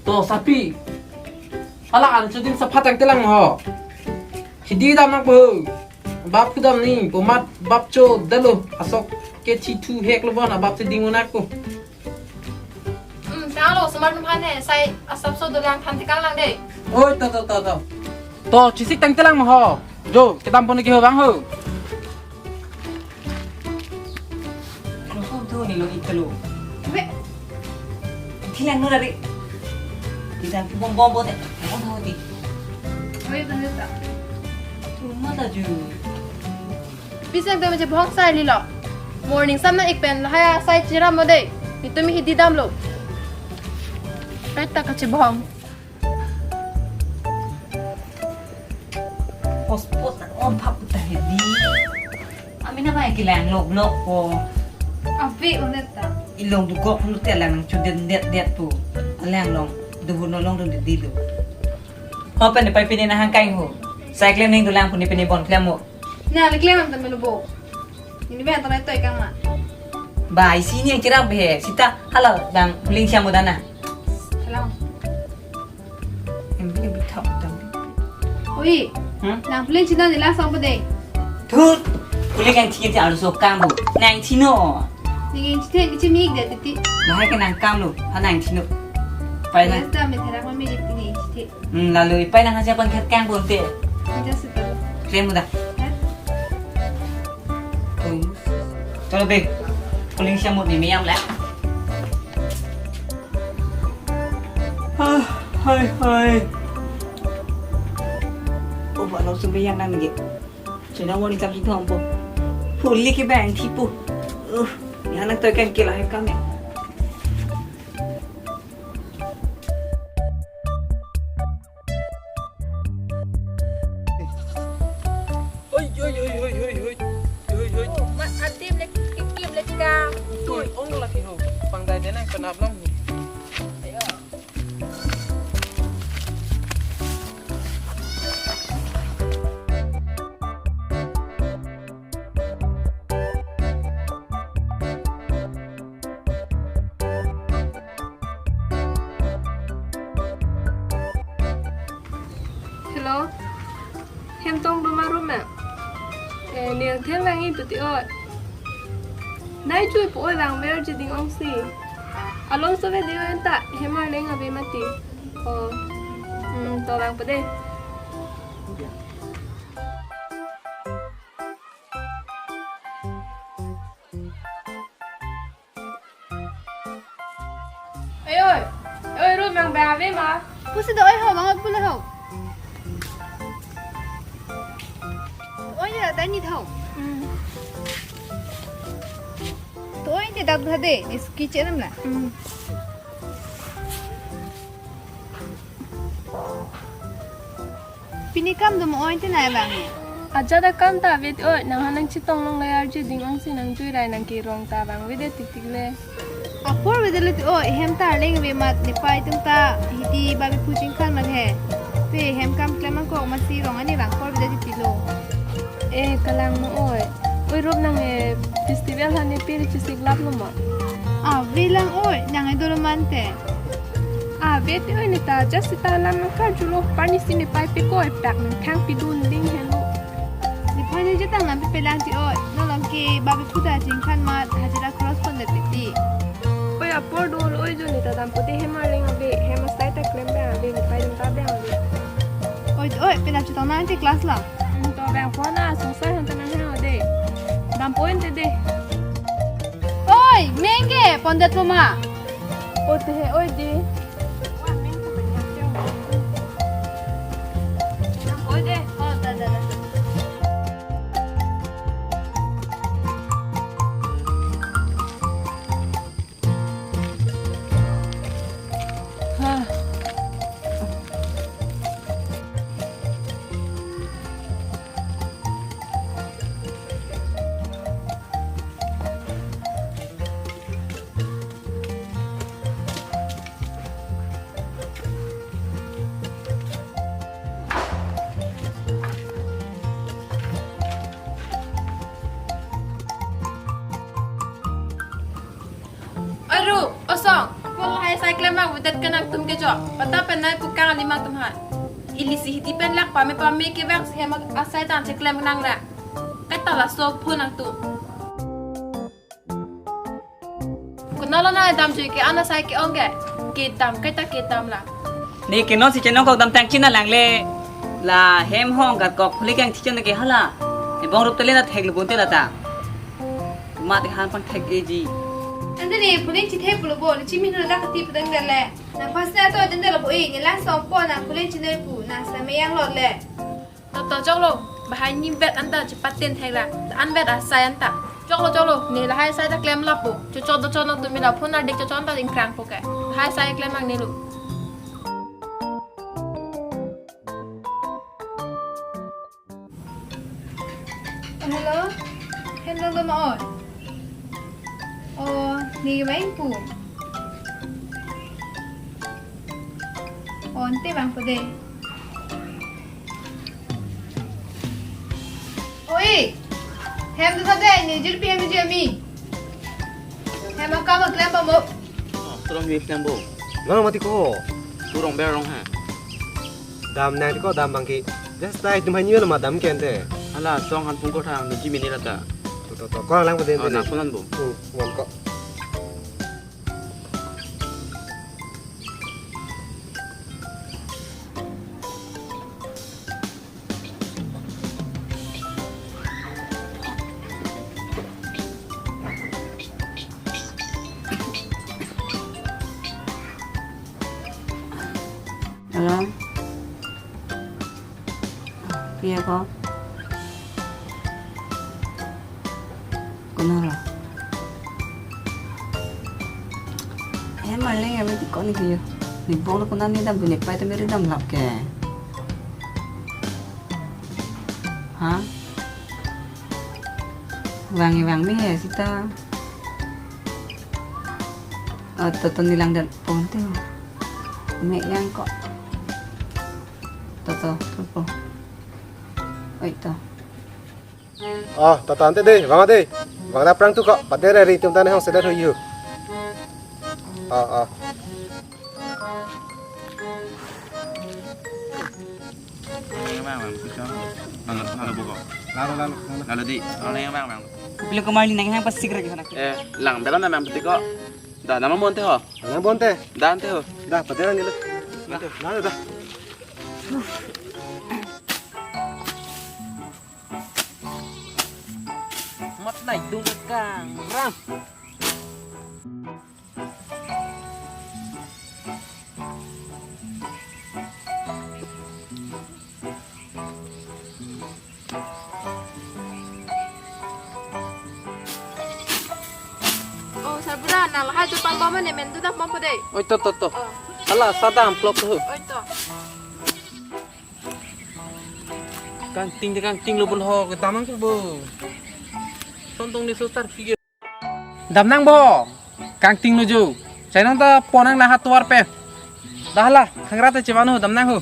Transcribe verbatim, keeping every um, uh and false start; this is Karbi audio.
To sapi. Hala an chudin sapha tangtelang ho. Hidi dam nangpo. Bap kedam ni, pomat bap cho dalo asok ke thi thu hek lo bon abap si ding unak ko. Hmm, tanglo, smart numhan he, sai asap so dolang than tekang lang de. Oi, to, to, to, to. To, chisik tangtelang ho. Jo, kedam pon ke ho bang ho. Lo so tu ni lo ikalo. Be. Thilang no dari. Kita bom bom bote. Bom bote. Oi, bener ta. Cuma ta ju. Pisang te mache bohong sai lilo. Morning sam nang-ik pen lahai asai chiram mo de. Netum hidi damlo. Pet ta kache bohong. Hotspot on phap ta hedi. Amina bai kelang lok lok po. Ave unet ta. Ilong dukok lu te lang nang chudet det det po. Alang long duhur no long dun di lo. Ho pen pai pini nahang kaing ho. Sai klem ning dolang puni pini bon klem mo. Na le klem am tan menu bo. Ini ben tanai toi kang ma. Bai si ni ang chirap he. Sita hala dang huling siam mo dana. Hello. Em bi bi thok dang. Ui. Hmm? Nang huling china ni la song pede. Thut. Huling ang chini ti alu so kang bo. Nang chino. Ning chithe ni chimik de titi. Lahai ke nang kam lo. Ha nang chino. Pai na. Yes, ta me thera ma mi di tini chithe. Hmm, lalu ipai nang haja pangkhat kang bonte. Haja situ. Klem muda. Hah? Hmm. Chalo be. Huling siam mo ni miyam la. Ah, hai, hai. Oh, ba lo sumbe yang nang ge. China wani tam si thom po. Huli ke bang thipu. Uh, yang nang toi kan kila hai kam ya. Oi, oi, oi, oi, oi, oi. Oi, oi. Ma adim le kim le ka. Oi, ong lagi ho. Pangdai denang penap long. Hello. Hem tong doma room ma? Eh, nirtheng lang-i puti oi. Nai chui pu oi vangver ji ding ong si. Along so ve dei oi anta, hem arleng ave mati. Oh. Hmm, to vang pede. Oi, oi. Oi, room yang ba ave ma? Pusi do oi ho, bang oi pule ho. Oi, ya, tani thau. Hmm. To oi, te dak bhade, is kitchen na. Hmm. Pini kam dum oi te nai bang. Ajat akam ta ave ti oi, nang hanang chetong long layar ji ding ong si nang jui rai nang kerong ta vangve det tik tik le. Apor ve det le ti oi, hem ta arleng ave mat nepai atum ta hidi babi phu chingkhan mat he. Pe hem kam klem angkok masi rong ani vang apor ve det ti lo. Eh, kalang mo oi. Oi rup nang eh festival hane piri chesik lap lo ma? Ave lang oi, nang eh dolo mante. Ave ti oi neta, just sita lam nang karjulo, pani si nepai pe ko oi prak nang khang pidun ding helo. Nepai ni jetang nang pe pelang ti oi, nolong ke babi phu ta chingkhan mat, hajira cross pon det ti. Oi apor dolo oi jo neta dampo te hem arleng ave, hem asai ta klem bang ave, nepai dam ta bang ave. Oi, oi, penap chetong nang te class la. Hmm, to bang pon a, sungsai han ta nang hang ode. Dampo ente de. Oi, menge, pon det po ma? O te he, oi de. Oi de. Oh, da, da, da. Sai klem abang vedet ke nangtum ke jo. Pata pen nai pu kang alimang tum ha. Ili si hidi pen lak pame pame ke bang si hem asai ta cheklem nang ra. Kaita laso phone nangtum. Konatlo nang damjui ke, an asai ke-ong ke. Kedam, kaita kedam la. Ne ke non si chenong kok damtang chin alang le. La hem hong kat kok phuli kang chichon ke hala. Ebong rup tele na thek lubun te la ta. Mat han pang thek eji. Ante ne phuli chithek pulo bo, ne chimin la kati pudang dele. Na first na to dende lo bo e, ne la som po na phuli chinoi pu, na sa meyang lo le. Toto choklo, bahai ni bet anta chepatin thek ra, an bet asai anta. Choklo choklo, ne lahai sai ta klem lapo. Chochot dochot nangtum mila phone ardik chochot anta ingkrang po ke. Lahai sai klem ang ne lo. Hello, hello lo ma on. Oh, ne main pu. On te bang po de. Oi, hem tu sade, ne jirpi hem ji ami. Hem akam aklem pamo. Oh, surong mi klem bo. Nang mati ko. Surong berong ha. Dam nang ko dam bangki. Just tai tum hanyu lo madam kente. Ala song han pungko thang ji mini lata. To to to. Ko lang pade. Oh, na punan bo. Hmm, ngon ko. Hello. Pia ko? Konatlo? Eh, maling ya, mati ko ne kiyo. Ne bong lo konat ne dam, ne pai te meri dam lap ke. Ha? Vang vang me ya sita. Oh, toto ne lang dan pon te. Me yang ko. Toto, toto. Oi to. Oh, toto ante de, vang de. Vang da prang tu ko, pade re ri tum tane hong sedet hoyu. Oh, oh. Lalo, lalo, lalo. Lalo di, lalo yang bang, bang. Pilo kemali nang hang pasik lagi sana. Eh, lang dalam na bang peti ko. Da, nama bonte ho. Nama bonte. Da ante ho. Da, pade lang dulu. Da. Lalo da. Mat nai dung kang ram. Oh, sarbura, nang lahai jupan bom ne men tu dak bom pade. Oi, to, to, to. Oh. Ala, sadam plok tu. Oi, to. Kangting de kangting lo bun ho, kedamang ke bo. Sontong ni susar figure. Damnang bo, kangting nuju. Chainong ta ponang naha tuar pe. Dah la, hangra ta chimanu damnang hu.